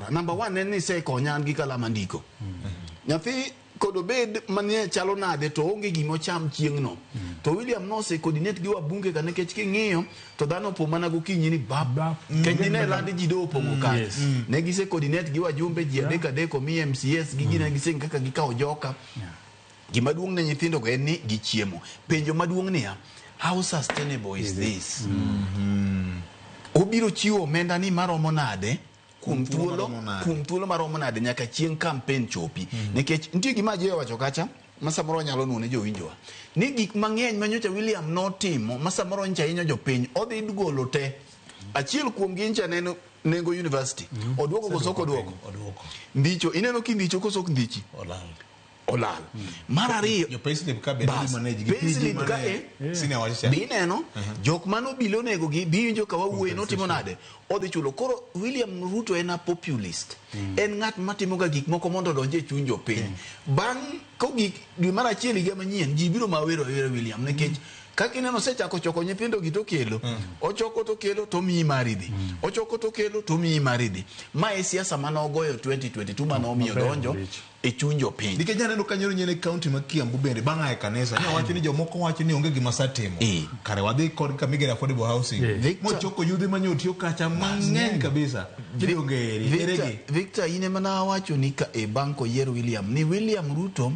kora. Number one en ni isekonya an gi kalam andiko. Nyathi kod obed manie chalo nade to onge gima ocham chieng'no. To William nose coordinate gi wabunge ka nikech king'iyo to dhano opo mana gokinyi ni bap. Bap. Nikech dine land ji do opong'o kanyo. Yes. Ne gise coordinate gi wajumbe ji adek adek omi MCS gi gine gise kaka gikawo joka. Gima duong' ne nyithindo go en ni gichiemo. Penjo maduong' niya, how sustainable is this? Obiro chiwo omenda ni maromo nade kuom thuolo thuolo maromo nade? kuom thuolo maromo nade nyaka chieng' campaign chopi. Nikech nitie gima Ajeyo owacho kacha ma samoro wanyalo nuo ne jowinjowa ni gik mang'eny ma nyocha William notimo ma samoro nyocha hinyo jopiny odhi golo te. Achiel kuom gi nyocha ne en nengo university. Oduoko koso ok oduoko? Oduoko. Ndicho ineno kindicho koso ok ndichi? Olal. Olal. Mar ariyo Jo payslip ka bende Bas, ni manage gi payslip PG ka, mane eh. senior wacho cha. Be ineno jok mane obilo onego gi bi winjo ka wawuoye notimo nade odhi chulo koro William Ruto en a populist en ng'at matimo ga gik moko mondo odonj e chuny jopiny bang' kogik dwe mar achiel higa manyien ji biro ma wero awera William nikech kaka ineno osechako choko nyithindo gi tokelo ochoko tokelo tomiyi mari dhi ochoko tokelo tomiyi mari dhi ma e siasa mane ogoyo 2022 mane omiyo Maber donjo lich. e chuny jopiny Nikech aneno ka nyoro nyien e county ma Kiambu bende bang' a e kanisa ne wacho ni jomoko wacho ni onge gima satimo. Eh. Kare wadhi kod kama igero affordable housing. Eh. Mochoko yudhe manye otiyo kacha mang'eny kabisa. Kidonge eri. Victor, Eregi. Victor in ema nawacho ni ka e bang' koyier William ni William Ruto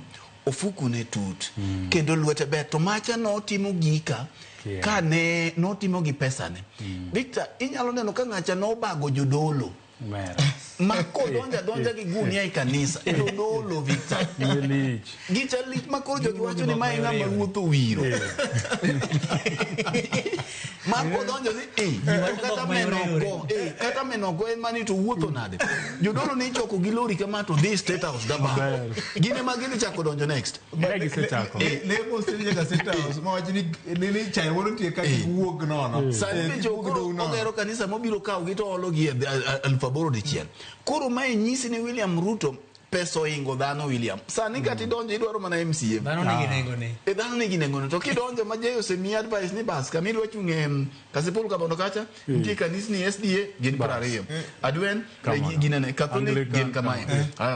ofuku ne tut kendo lwete ber to macha notimo gika Yeah. ka ne notimo gi pesane. Victor inyalo neno ka ng'acha nobago jodolo Mera. ma kodonjo adonja gi gunia e kanisa jodolo Victor Lich. gicha lich ma koro jogi wacho ni mae ng'ama ruoth owiro ma kodonjo ni eh, to kata menogo eh, kata menogo en mani to wuotho nade jodolo ne ichoko gi lori kama to dhi state house daba Maber. gin ema gidhi chako donjo next Ne gisechako. Lemo stage nyaka State House ma wacho ni ni chai moro nitie ka kik wuog nono. sani Eh, be kik jo wuog koro dou nono. ogero kanisa mobiro kawo gi to olo gi e 8,000 dichiel koro mae nyisi ni William Ruto pesa oingo dhano William sani kata idonjo idwaro mana MCA Dhano nigi nengo ne. e dhano nigi nengono to kidonjo ma Jay osemiyi advice ni bas kama idwa chung' e Kasipul Kabondo kacha nitie kanisni SDA gin 20 Adwen Kamano. ginene Catholic Anglican, gin kamae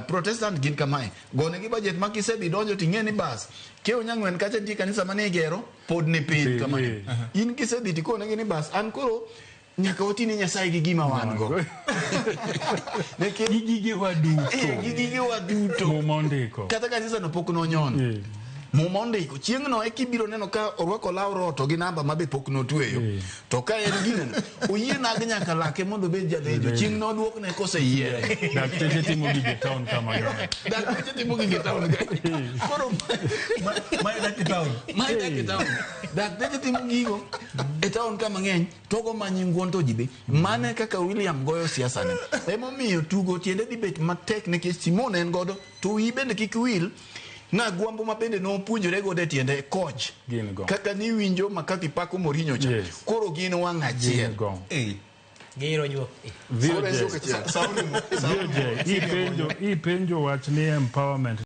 Protestant gin kamae gonegi budget ma kisedhi donjo ting'e ni bas kiewo nyang'wen kacha nitie kanisa mane igero pod ni piny Piny, kamae in kisedhi tikonegi ni bas an koro nyaka wati ne Nyasaye gi gima wan go Nikech- Gi gigewa duto. Eh, gi gigewa duto Muma ondiko. kata kanisa no pok nonyono Eh. Muma ondiko chieng'no eka ibiro neno ka orwako law roto gi namba ma be pok notweyo Eh. to ka en gineno oyie nag nyaka lake mondo obed jalejo chieng' nodwokne koseyiere Dakteche timo gige town kama ng'eny. dakteche timo gige town ka koro Ma dak e town. ma dak e town dakteche timo gigo e town ka mang'eny to go manyi ng'uon to ji dhi mane kaka William goyo siasa ne emomiyo tugo tiende dhi bet matek nikech Simon en godo to wiyi bende kik wil ng'agwambo ma bende nopuonjore godo e tiende coach Gin go. kaka niwinjo ma kaka ipako Mourinho cha Yes. koro gin wang' achiel Gin go. Eh. Giro juok. Koro en VOJ. juok achiel. Sauli VOJ, ipenjo wach ni empowerment.